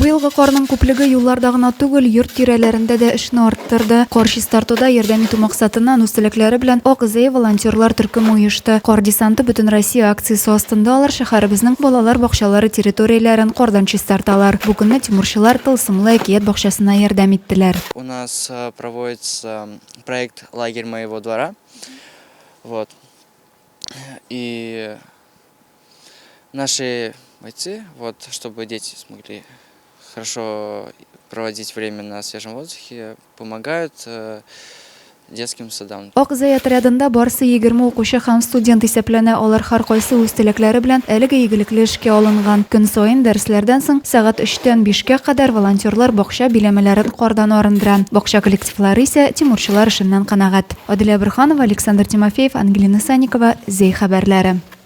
Быелгы карның күплеге юлларда гына түгел, йорт тирәләрендә дә эшне арттырды. Кар чистартуда ярдәм итү максатыннан үз теләкләре белән Ак Зәй волонтерлар төркеме оешты. Кар десанты Бөтенроссия акциясе астында алар шәһәребезнең балалар бакчалары территорияләрен кардан чистарталар. Бу көнне тимурчылар Тылсымлы әкият бакчасына ярдәм иттеләр. У нас проводится проект Лагерь моего двора. Вот. И наши бойцы, вот, чтобы дети смогли хорошо проводить время на свежем воздухе, помогают э, детским садам. Ак Зәй отрядында барсы 20 укучы һәм студент исәпләнә. Алар һәркайсы үз теләкләре белән әлеге игелекле эшкә алынган. Көн саен дәресләрдән соң сәгать өчтән бишкә кадәр волонтерлар бакча биләмәләрен кардан арындыра. Бакча коллективлары исә тимурчылар эшеннән канәгать. Аделя Борһанова, Александр Тимофеев, Ангелина Санникова, Зәй хәбәрләре.